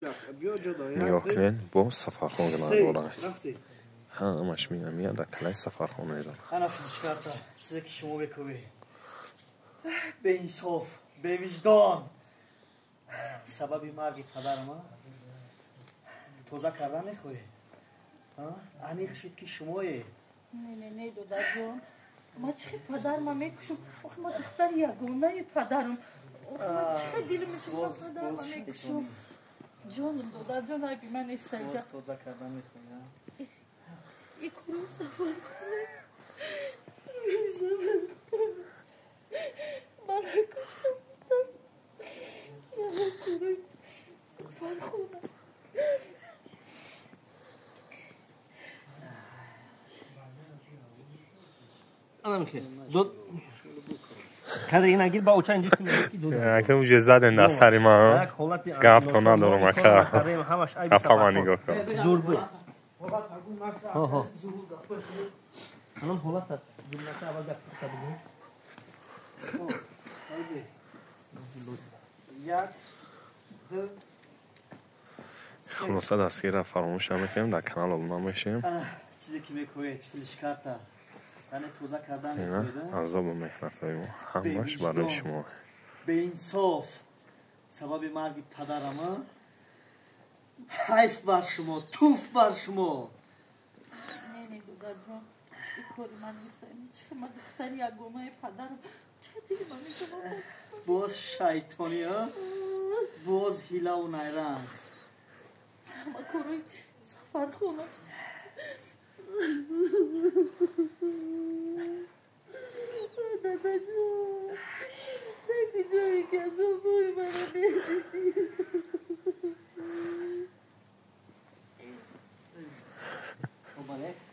Нигоҳ кунед, бо Сафархон гунаҳгора. Ҳамаш меяд, дар калаи Сафархон мезанад. Ана флишкарта, чизе ки шумо мекӯбед. Беинсоф, бевиҷдон. Сабаби марги падарам тоза кардан мехоҳед? Аниқ шид ки шумое. Не, не, не, додарҷон. Ма чӣ хел падарма мекушам? Охи, ма духтари ягонаи падарам. Охи, ма чӣ хел дилм мешавад, падарма мекушам? Ҷонам, додарҷон, айби ман нест инҷа. Тоза кардан мехоҳед? И кори Сафархона. Ман накуштам. Ягон кори Сафархона. Ака, уже задем дар сари ман, гапто надорам, ака, гапама нигоҳ кун. Хулоса, дастгирра фаромӯш намекунем, дар канал обуна мешем. Чизе ки мекӯед, флишкарта, яъне тоза кардан мехоҳед? Азобу меҳнатҳои мо ҳамаш барои шумо. Беинсоф, сабаби марги падарама. Ҳайф бар шумо, туф бар шумо. Не, не, додарҷон, и кори ман нест. Чӣ, ма духтари ягонаи падарам. Чӣ дили ман мешавад? Боз шайтонӣ, боз ҳилаву найранг. Ҳама корои Сафархона. Дадаҷон, дар куҷое ки азобҳои маро медидӣ?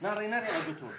Наре, наре, аҷутун.